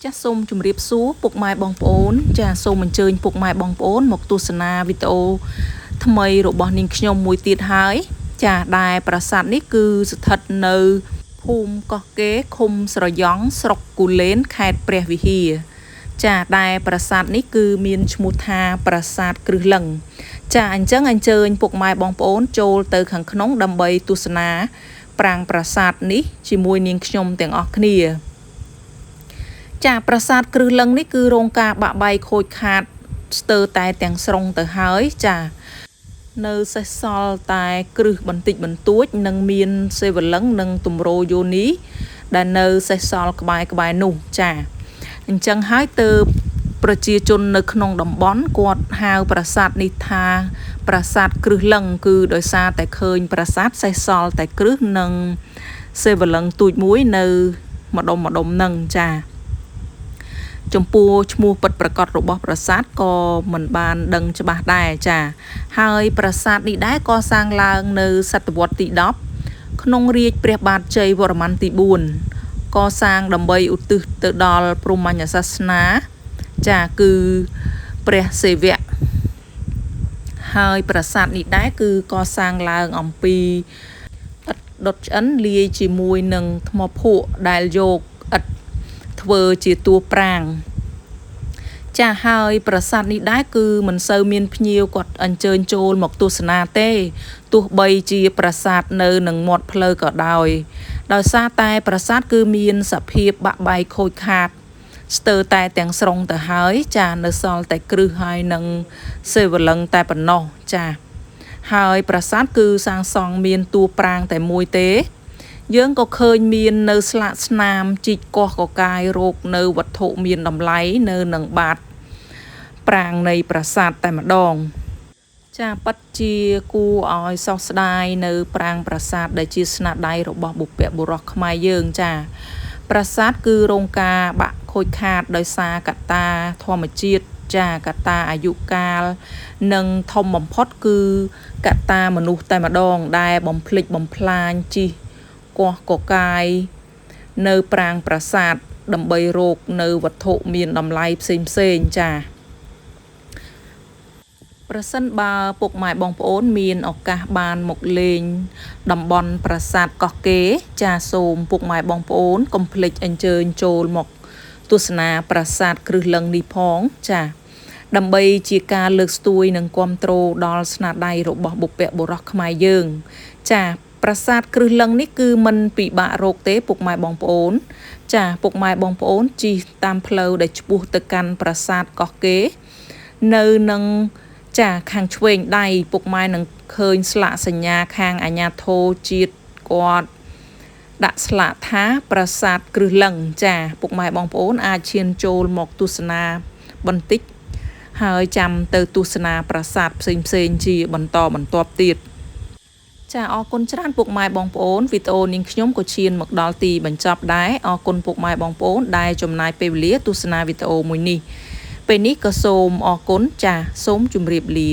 ចាសសូមជម្រាបសួរពុកម៉ែបងប្អូន ចាសសូមអញ្ជើញពុកម៉ែបងប្អូនមកទស្សនាវីដេអូថ្មីរបស់នាងខ្ញុំមួយទៀតហើយ ចាសដែលប្រាសាទនេះគឺស្ថិតនៅភូមិកោះកេរឃុំស្រយង់ស្រុកគូលែនខេត្តព្រះវិហារចាសដែលប្រាសាទនេះគឺមានឈ្មោះថាប្រាសាទគ្រឹះលឹងចាសអញ្ចឹងអញ្ជើញពុកម៉ែបងប្អូនចូលទៅខាងក្នុងដើម្បីទស្សនាប្រាង្គប្រាសាទនេះជាមួយនាងខ្ញុំទាំងអស់គ្នាចាសប្រាសាទគ្រឹះលឹងនេះគឺរងការបាក់បែកខូចខាតស្ទើរតែទាំងស្រុងទៅហើយចាសនៅសេសសល់តែគ្រឹះបន្តិចបន្តួចនិងមានសិវលឹងនិងទម្រយោនីដែលនៅសេសសល់ក្បែរៗនោះចាសអញ្ចឹងហើយទើបប្រជាជននៅក្នុងតំបន់គាត់ហៅប្រាសាទនេះថាប្រាសាទគ្រឹះលឹងគឺដោយសារតែឃើញប្រាសាទសេសសល់តែគ្រឹះនិងសិវលឹងទូចមួយនៅម្ដុំៗនឹងចាសចំពោះឈ្មោះពិតប្រាកដរបស់ប្រាសាទក៏មិនបានដឹងច្បាស់ដែរចាហើយប្រាសាទនេះដែរក៏សាងឡើងនៅសតវត្សទី10ក្នុងរាជ្យព្រះបាទជ័យវរ្ម័នទី4កសាងដើម្បីឧទ្ទិសទៅដល់ព្រហ្មញ្ញសាសនាចាគឺព្រះសិវៈហើយប្រាសាទនេះដែរគឺកសាងឡើងអំពីឥដ្ឋដុតឆ្អិនលាយជាមួយនឹងថ្មភក់ដែលយកឥដ្ឋធ្វើជាតួប្រាង្គចាហើយប្រាសាទនេះដែរគឺមិនសូវមានភ្ញៀវគាត់អញ្ជើញចូលមកទស្សនាទេទោះបីជាប្រាសាទនៅនឹងមាត់ផ្លូវក៏ដោយដោយសារតែប្រាសាទគឺមានសភាពបាក់បែកខូចខាតស្ទើរតែទាំងស្រុងទៅហើយចានៅសល់តែគ្រឹះហើយនឹងសិវលឹងតែប៉ុណ្ណោះចាហើយប្រាសាទគឺសាងសង់មានតួប្រាង្គតែមួយទេយើងក៏ឃើញមាននៅស្លាកស្នាមជីកកោះកកាយរោគនៅវត្ថុមានតម្លៃនៅនឹងបាតប្រាង្គនៃប្រាសាទតែម្ដងចាពិតជាគួរឲ្យសោកស្ដាយនៅប្រាង្គប្រាសាទដែលជាស្នាដៃរបស់បុព្វបុរសខ្មែរយើងចាប្រាសាទគឺរងការបាក់ខូចខាតដោយសារកត្តាធម្មជាតិចាកត្តាអាយុកាលនិងធំបំផុតគឺកត្តាមនុស្សតែម្ដងដែលបំភ្លេចបំផ្លាញជីកកោះកកាយនៅប្រាង្គប្រាសាទដើម្បីរកនៅវត្ថុមានតម្លៃផ្សេងៗចាប្រសិនបើពុកម៉ែបងប្អូនមានឱកាសបានមកលេងតំបន់ប្រាសាទកោះកេរចាសូមពុកម៉ែបងប្អូនកុំភ្លេចអញ្ជើញចូលមកទស្សនាប្រាសាទគ្រឹះលឹងនេះផងចាដើម្បីជាការលើកស្ទួយនិងគាំទ្រដល់ស្នាដៃរបស់បុព្វបុរសខ្មែរយើងចាប្រាសាទគ្រឹះលឹងនេះគឺមិនពិបាករកទេពុកម៉ែបងប្អូនចាពុកម៉ែបងប្អូនជិះតាមផ្លូវដែលឆ្ពោះទៅកាន់ប្រាសាទកោះកេរនៅនឹងចាខាងឆ្វេងដៃពុកម៉ែនឹងឃើញស្លាកសញ្ញាខាងអាជ្ញាធរជាតិគាត់ដាក់ស្លាកថាប្រាសាទគ្រឹះលឹងចាពុកម៉ែបងប្អូនអាចឈានចូលមកទស្សនាបន្តិចហើយចាំទៅទស្សនាប្រាសាទផ្សេងៗជាបន្តបន្ទាប់ទៀតចាអរគុណច្រើនពុកម៉ែបងប្អូនវីដេអូនាងខ្ញុំក៏ឈានមកដល់ទីបញ្ចប់ដែរអរគុណពុកម៉ែបងប្អូនដែលចំណាយពេលវេលាទស្សនាវីដេអូមួយនេះពេលនេះក៏សូមអរគុណចាសូមជម្រាបលា